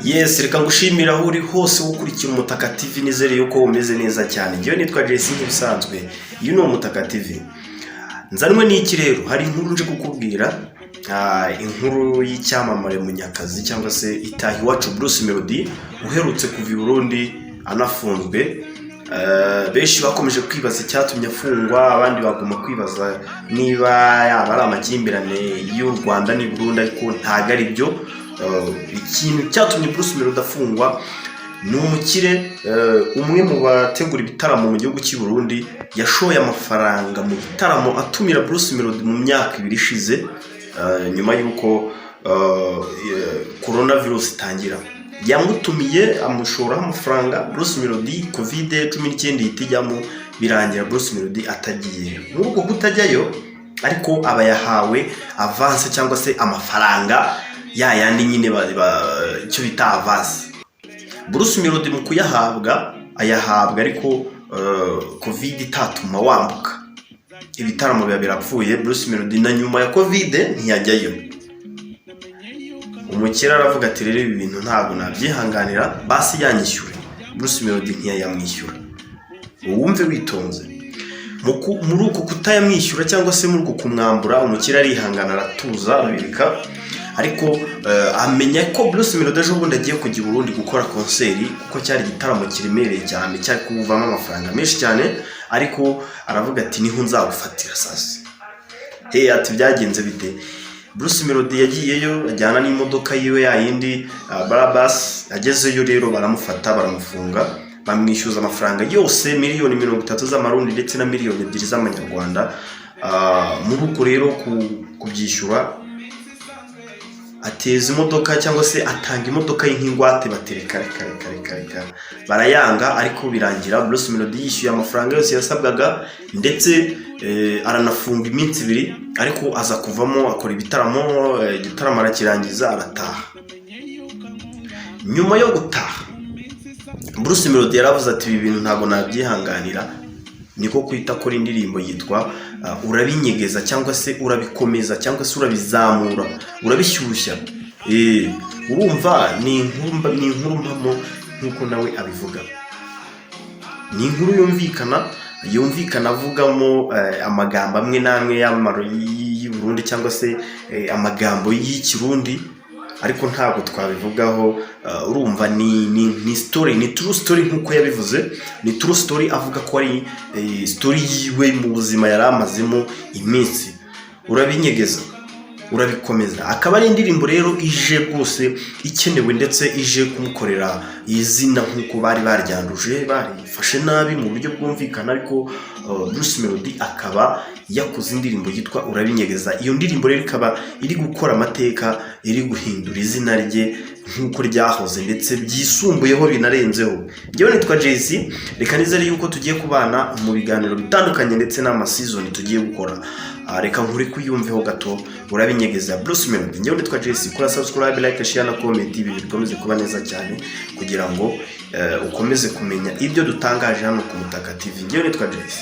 Yes, reka ngushimira aho uri hose ukurikira Umutaka TV. Nizere yuko umeze neza cyane. Njyewe nitwa Jesse nk'ibisanzwe, iyi ni Umutaka TV. Nzanwe n'iki rero? Hari inkuru nje kukubwira, inkuru y'icyamamare Munyakazi cyangwa se Itahiwacu Bruce Melody uherutse kuva i Burundi anafunzwe. Benshi bakomeje kwibaza icyatumye afungwa, abandi baguma kwibaza niba yaba ari amakimbirane y'u Rwanda n'i Burundi, ariko ntabwo ari byo. Ikintu cyatumye Bruce Melody afungwa ni umukire, umwe mu bategura ibitaramo mu gihugu cy'i Burundi yashoye amafaranga mu bitaramo atumira Bruce Melody mu myaka 2 ishize, nyuma y'uko coronavirus itangira. Yamutumiye, amushoraho amafaranga Bruce Melody, COVID-19 ihita ijyamo, birangira Bruce Melody atagiye. Muri uko kutajyayo ariko aba yahawe avance cyangwa se amafaranga ya yandi nyine icyo bita avance. Bruce Melody mu kuyahabwa ayahabwa ariko COVID itatuma wambuka, ibitaramo biba birapfuye. Bruce Melody na nyuma ya COVID ntiyajyayo. Umukire aravuga ati: "Rero ibi bintu ntabwo nabyihanganira, basi yanyishyure." Bruce Melody ntiyayamwishyura. Wumve witonze. Muri uko kutayamwishyura cyangwa se muri uko kumwambura, umukire arihangana, aratuza, arabireka, ariko amenya ko Bruce Melody ejo bundi agiye kujya i Burundi gukora concert, kuko cyari igitaramo kiremereye cyane, cyari kuvamo amafaranga menshi cyane. Ariko aravuga ati: "Niho nzagufatira sasa." He ati: "Byagenze bite?" Bruce Melody yagiyeyo ajyana n'imodoka yiwe ya yindi Brabus. Agezeyo rero baramufata, baramufunga, bamwishyuza amafaranga yose, miliyoni 30 z'amarundi ndetse na miliyoni 2 z'amanyarwanda. Muri uko rero kubyishyura, ateza imodoka cyangwa se atanga imodoka ye nk'ingwate, batereka reka reka reka reka, barayanga. Ariko birangira Bruce Melody yishyuye amafaranga yose yasabwaga, ndetse aranafunga iminsi 2, ariko aza kuvamo akora ibitaramo, igitaramo arakirangiza, arataha. Nyuma yo gutaha, Bruce Melody yaravuze ati: "Ibi bintu ntabwo nabyihanganira." Niko kwita akora indirimbo yitwa "Urabinyegeza" cyangwa se "Urabikomeza" cyangwa se "Urabizamura", "Urabishyushya". Urumva ni inkuru mpamo nk'uko nawe abivuga. Ni inkuru yumvikana avugamo amagambo amwe n'amwe y'amaro y'i Burundi cyangwa se amagambo y'ikirundi, ariko ntabwo twabivugaho. Urumva ni story, ni true story nk'uko yabivuze. Ni true story, avuga ko ari story yiwe mu buzima yari amazemo iminsi. "Urabinyegeza, urabikomeza" akaba ari indirimbo rero ije rwose ikenewe, ndetse ije kumukorera izina nk'uko bari baryanduje, barifashe nabi mu buryo bwumvikana. Ariko Bruce Melody akaba yakoze indirimbo yitwa "Urabinyegeza". Iyo ndirimbo rero ikaba iri gukora amateka, iri guhindura izina rye nk'uko ryahoze, ndetse byisumbuyeho, binarenzeho. Njyewe nitwa Jay-Z. Reka nizere yuko tugiye kubana mu biganiro bitandukanye ndetse n'ama season tugiye gukora. Reka nkuri kuyumveho gato, "Urabinyegeza", Bruce Melody. Njyewe nitwa Jay-Z. Kora subscribe, like, share na comment, ibintu bikomeze kuba neza cyane kugira ngo ukomeze kumenya ibyo dutangaje hano ku Mutaka TV. Njyewe nitwa Jay-Z.